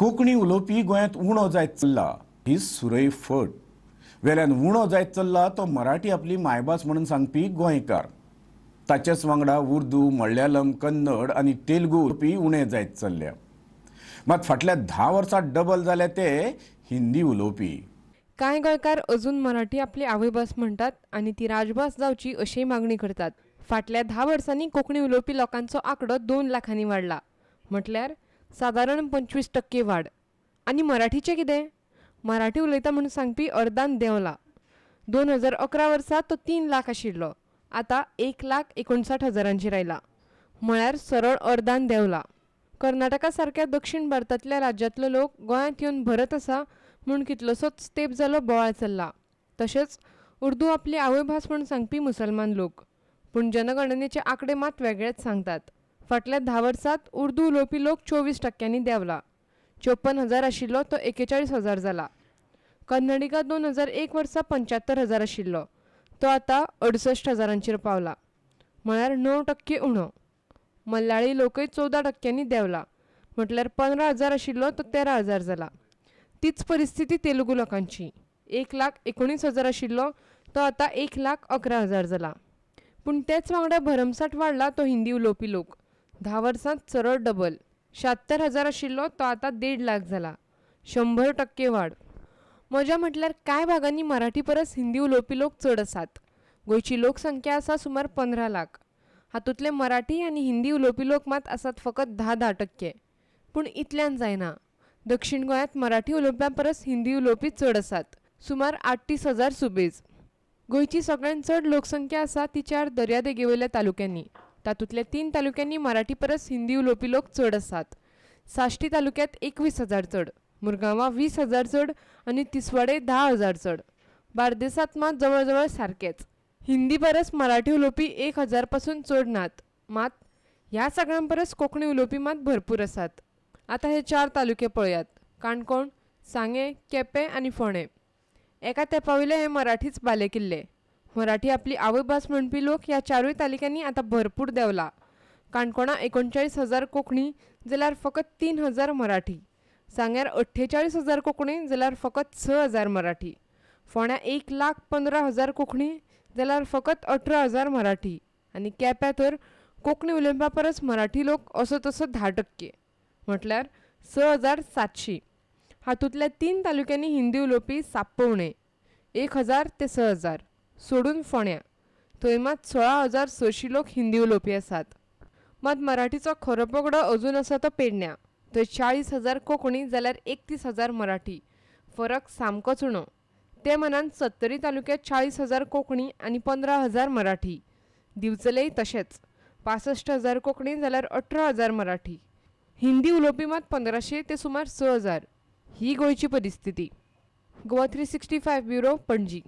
कोंकणी उलोवपी गोंयांत उणो जायत चल्ला ही सुरय फट. वेल्यान उणो जायत चल्ला तो मराठी आपली मायभास म्हणून सांगपी गोंयकार. ताचेच वांगडा उर्दू, मल्याळम, कन्नड आनी तेलुगू उलोवपी उणे जायत चल्ल्या. मात फाटल्या 10 वर्सां डबल जाले ते हिंदी उलोवपी. कांय गोंयकार अजून मराठी आपली आवयभास म्हणटात आनी ती राजभास जावची अशी मागणी करतात. फाटल्या 10 वर्सांनी कोंकणी उलोवपी लोकांचो आंकडो 2 लाखांनी वाडला, म्हटल्यार सादारण 25% वाड. आनी मराठीचें कितें? मराठी उलयता म्हूण सांगपी अर्दान देंवला. 2011 वर्सा तो 3 लाख आशिल्लो, आतां 1,59,000 आयला, म्हळ्यार सरळ अर्दान देंवला. कर्नाटका सारक्या दक्षिण भारतांतल्या राज्यांतलो लोक गोंयांत येवन भरत आसा म्हूण कितलोसोच तेंप जालो बोवाळ चल्ला. तशेंच उर्दू आपली आवयभास म्हूण सांगपी मुसलमान लोक. पूण जनगणनेचे आंकडे मात वेगळेच सांगतात. फाटल्या 10 वर्सांत उर्दू उलोवपी लोक 24% देंवला. 54,000 आशिल्लो तो 41,000 जाला. कन्नडिगा 2001 वर्सा 75,000 आशिल्लो तो आतां 68,000 पावला, म्हळ्यार 9% उणो. मल्याळी लोकय 14% देंवला, म्हटल्यार 15,000 आशिल्लो तो 13,000 जाला. तीच परिस्थिती तेलुगू लोकांची. 1,19,000 आशिल्लो तो आतां 1,11,000 जाला. पूण तेच वांगडा भरमसाठ वाडला तो हिंदी उलोवपी लोक. 10 वर्सांत सरळ डबल. 76,000 आशिल्लो तो आतां 1.5 लाख जाला, 100% वाड. मजा म्हटल्यार कांय भागांनी मराठी परस हिंदी उलोवपी लोक चड आसात. गोंयची लोकसंख्या आसा सुमार 15 लाख. हातूंतले मराठी आनी हिंदी उलोवपी लोक मात आसात फकत 10-10%. पूण इतल्यान जायना. दक्षिण गोंयांत मराठी उलोवप्यां परस हिंदी उलोवपी चड आसात, सुमार 38,000 सुबेज. गोंयची सगळ्यांत चड लोकसंख्या आसा ती 4 दर्यादेगेवयल्या तालुक्यांनी. तातूंतल्या 3 तालुक्यांनी मराठी परस हिंदी उलोवपी लोक चड आसात. साश्टी तालुक्यांत 21,000 चड, मुरगांवां 20,000 चड आनी तिसवाडे 10,000 चड. बार्देसांत मात जवळ जवळ सारकेच. हिंदी परस मराठी उलोवपी 1,000 पासून चड नात, मात ह्या सगळ्यां परस कोंकणी उलोवपी मात भरपूर आसात. आतां हे 4 तालुके पळयात, काणकोण, सांगें, केपें आनी फोंडें. एका तेंपा वयले हे मराठीच बालेकिल्ले. मराठी आपली आवयभास म्हणपी लोक ह्या 4 तालुक्यांनी आतां भरपूर देंवला. काणकोणा 39,000 कोंकणी जाल्यार फकत 3,000 मराठी. सांग्यार 48,000 कोंकणी जाल्यार फकत 6,000 मराठी. फोंड्या 1,15,000 कोंकणी जाल्यार फकत 18,000 मराठी. आनी केप्यां तर कोंकणी उलोवपा परस मराठी लोक असो तसो 10%, म्हटल्यार 6,700. हातूंतल्या 3 तालुक्यांनी हिंदी उलोवपी साप्प उणे, 1,000 ते 6,000 सोडून फोंड्या थंय मात 16,600 लोक हिंदी उलोवपी आसात. मात मराठीचो खरो पगडो अजून आसा तो पेडण्या, थंय 40,000 कोंकणी जाल्यार 31,000 मराठी. फरक सामकोच उणो. ते मनान 70 तालुक्यांत 40,000 कोंकणी आनी 15,000 मराठी. दिवचलेय तशेंच, 65,000 कोंकणी जाल्यार 18,000 मराठी. हिंदी उलोवपी मात 1,500 ते सुमार 6,000. ही गोंयची परिस्थिती. गोवा 365 ब्युरो, पणजी.